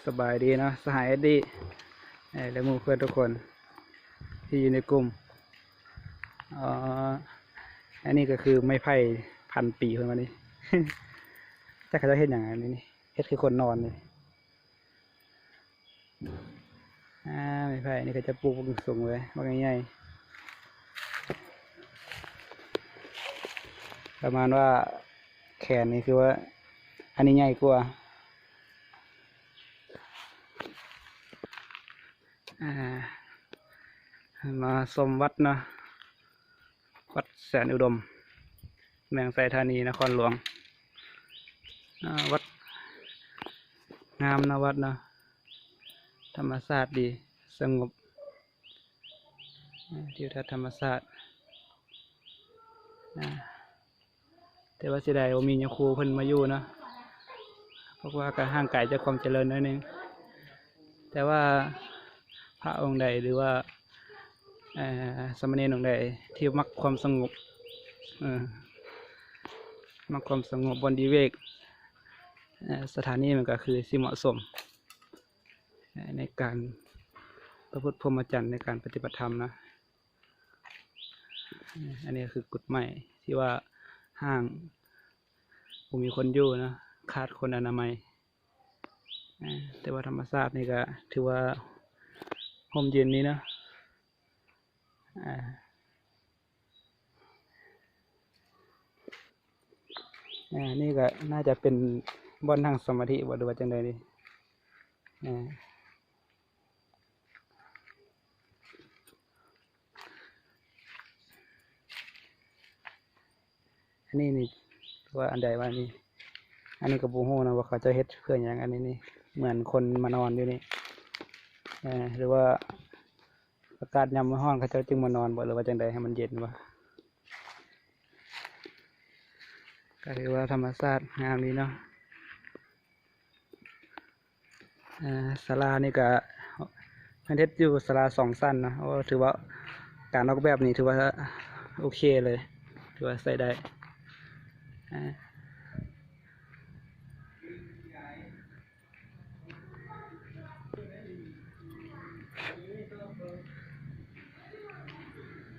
ສະບາຍດີເນາະ ສະຫາຍເອັດດີ້ ເອີ ແລະ ໝູ່ເພື່ອນທຸກຄົນທີ່ຢູ່ໃນກຸ່ມ. ເອີ ອັນນີ້ກໍຄືໄມ້ໄຜ່ພັນປີເພິ່ນວ່ານີ້ ຈັກເຂົາເຈົ້າເຮັດຫຍັງອັນນີ້ ເຮັດຄືຄົນນອນນີ້. ອ່າ ໄມ້ໄຜ່ນີ້ເຂົາເຈົ້າປູກບັກສູງເລີຍ ບັກໃຫຍ່ໆ ປະມານວ່າແຂນນີ້ຄືວ່າອັນນີ້ໃຫຍ່ກວ່າ. ອ່າ ມາຊົມວັດເນາະ ວັດແສນອຸດົມ ແຂວງໄຊທານີ ນະຄອນຫຼວງ. ອ່າ ວັດງາມເນາະ ວັດເນາະ ທຳມະຊາດດີ ສະຫງົບ ອ່າ ທິວທັດທຳມະຊາດ. ອ່າ ແຕ່ວ່າເສຍດາຍບໍ່ມີຍາຄູເພິ່ນມາຢູ່ເນາະ ເພາະວ່າກໍຫ່າງໄກຈາກຄວາມຈະເລີນໜ້ອຍໜຶ່ງ. ແຕ່ວ່າພະອົງໃດ ຫຼືວ່າ ເອີ ສາມະເນນອົງໃດທີ່ມັກຄວາມສະຫງົບ ເອີ ມັກຄວາມສະຫງົບ ບ່ອນວິເວກ ເອີ ສະຖານທີ່ມັນກໍຄືຊິເໝາະສົມ ໃນການປະພຶດພົມມະຈັນ ໃນການປະຕິບັດທຳນະ. ອັນນີ້ກໍຄືກຸດໄມ້ທີ່ວ່າຮ້າງ ບໍ່ມີຄົນຢູ່ເນາະ ຂາດຄົນອະນາໄມ. ແຕ່ວ່າທຳມະຊາດນີ້ກໍຖືວ່າຮົ່ມເຢັນດີເນາະ. ອັນນີ້ກໍໜ້າຈະເປັນບ່ອນນັ່ງສະມາທິບໍ ຫຼືວ່າຈັ່ງໃດນີ້. ອັນນີ້ນີ້ ວ່າອັນໃດວ່ານີ້ ອັນນີ້ກໍບໍ່ຮູ້ນະວ່າເຂົາເຈົ້າເຮັດເພື່ອຫຍັງ. ອັນນີ້ນີ້ ເໝືອນຄົນມານອນຢູ່ນີ້ ເອີ ຫຼືວ່າອາກາດຍາມມັນຮ້ອນ ເຂົາເຈົ້າຈຶ່ງມານອນບໍ ຫຼືວ່າຈັ່ງໃດ ໃຫ້ມັນເຢັນບໍ? ກໍຖືວ່າທຳມະຊາດງາມດີເນາະ. ເອີ ສາລານີ້ກະເພິ່ນເຮັດຢູ່ສາລາສອງຊັ້ນເນາະ. ໂອ້ ຖືວ່າການອອກແບບນີ້ຖືວ່າໂອເຄເລີຍ ຖືວ່າໃຊ້ໄດ້.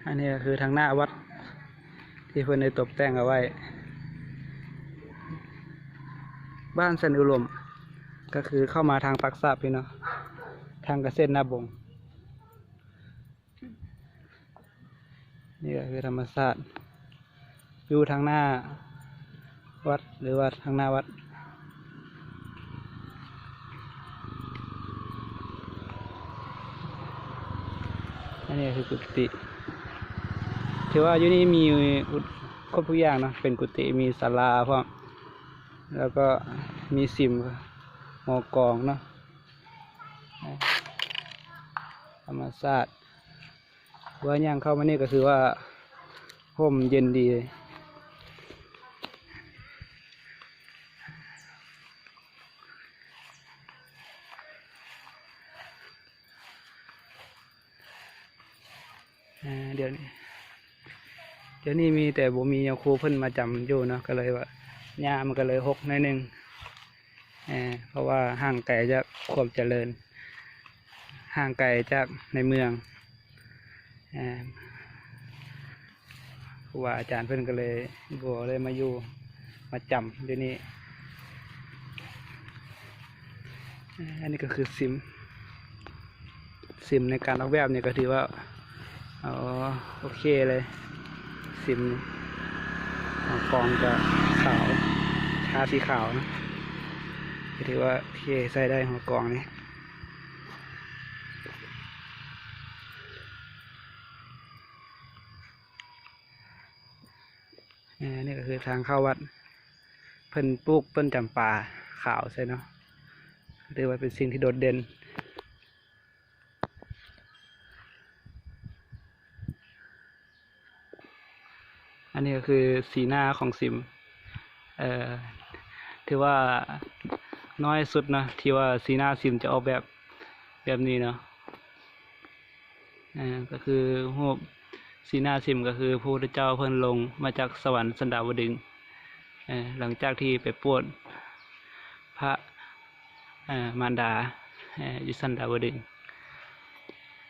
ອັນນີ້ກໍຄືທາງໜ້າວັດທີ່ເພິ່ນໄດ້ຕົບແຕ່ງເອົາໄວ້ ບ້ານແສນອຸດົມ ກໍຄືເຂົ້າມາທາງປາກຊາບພີ້ເນາະ ທາງກະເສດນາບົງ. ນີ້ກໍຄືທຳມະຊາດຢູ່ທາງໜ້າວັດ ຫຼືວ່າທາງໜ້າວັດ. ອັນນີ້ກໍຄືກຸຕິ ຖືວ່າຢູ່ນີ້ມີຄົບທຸກຢ່າງເນາະ ເປັນກຸຕິ ມີສາລາພ້ອມ ແລ້ວກໍມີສິມ ຫໍກອງເນາະ ທຳມະຊາດ. ວ່າຍ່າງເຂົ້າມານີ້ກໍຖືວ່າຮົ່ມເຢັນດີ. ອ່າ ດຽວນີ້ ດຽວນີ້ມີແຕ່ບໍ່ມີຍາຄູເພິ່ນມາຈຳຢູ່ເນາະ ກໍເລີຍວ່າຫຍ້າມັນກໍເລີຍຮົກໜ້ອຍໜຶ່ງ. ເພາະວ່າຫ່າງໄກຈາກຄວາມຈະເລີນ ຫ່າງໄກຈາກໃນເມືອງ ຄູບາອາຈານເພິ່ນກໍເລີຍບໍ່ໄດ້ມາຢູ່ມາຈຳຢູ່ນີ້. ອັນນີ້ກໍຄືສິມ ສິມໃນການອອກແບບນີ້ກໍຖືວ່າ ອໍ ໂອເຄເລີຍ ສິມ ກອງກໍຂາວ ທາສີຂາວນະ ກໍຖືວ່າໂອເຄ ໃຊ້ໄດ້ຫົວກອງນີ້. ອັນນີ້ກໍຄືທາງເຂົ້າວັດ ເພິ່ນປູກຕົ້ນຈຳປາຂາວໃສ່ເນາະ ຖືວ່າເປັນສິ່ງທີ່ໂດດເດັ່ນ. ອັນນີ້ກໍຄືສີໜ້າຂອງສິມ ເອີ ຖືວ່ານ້ອຍສຸດເນາະ ທີ່ວ່າສີໜ້າສິມຈະອອກແບບ ແບບນີ້ເນາະ. ເອີ ກໍຄືຮູບສີໜ້າສິມ ກໍຄືພະພຸດທະເຈົ້າເພິ່ນລົງມາຈາກສະຫວັນສັນດາວະດຶງ ເອີ ຫຼັງຈາກທີ່ໄປໂປດພະ ເອີ ມານດາ ເອີ ຢູ່ຊັ້ນດາວດຶງ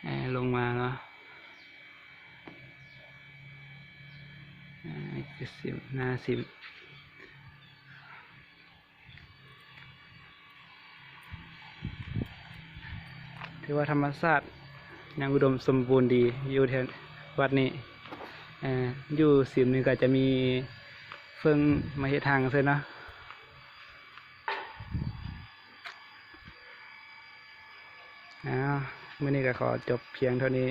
ເອີ ລົງມາເນາະ ເອີ ສິມ ນາສິມ ຖືວ່າທຳມະຊາດຍັງອຸດົມສົມບູນດີຢູ່ແຖວວັດນີ້ ເອີ ຢູ່ສິມນີ້ກໍຈະມີເຜິ້ງມາເຮັດຮັງເຊິ່ເນາະ. ອ້າວ ມື້ນີ້ກໍຂໍຈົບພຽງເທົ່ານີ້